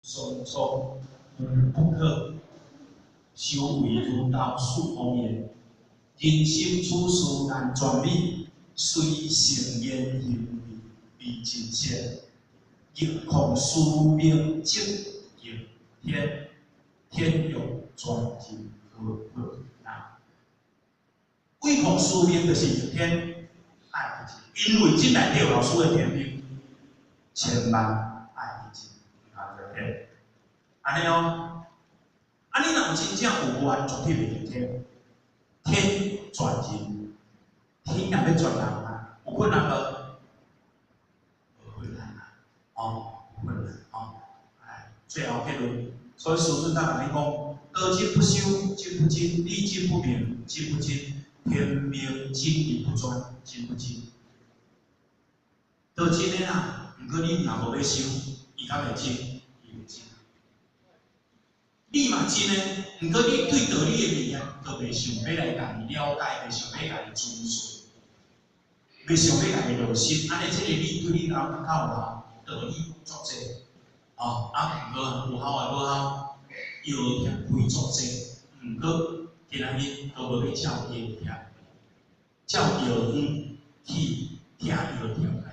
丧错无不可，修为如道四方言。人心处事难全美，随性言行为为真善。逆控宿命则逆天，天欲全人何困难？违抗宿命就是逆天，爱因为这内底有老师的天命，千万爱去真，毋通逆天。按呢哦，啊你若有真正有愿，絕對袂逆天。天全人，天若欲全人啊，有困難無？無困難啊，哦，有困難哦。哎，最後結論，所以師尊才共你講：道真不修，真不真；理真不明，真不真；天命真亦不專，真不真。道真的啦，毋過你若無欲修，伊敢會真？伊袂真。你嘛真的，毋過你對道理的物件，都袂想欲來共伊了解，袂想欲共伊追隨，袂想欲共伊落實，按呢這個理對你來講較有效，道理足濟，哦，啊，毋過有效的無效，藥店開足濟，毋過今仔日都無欲照藥店，照藥方去聽藥店。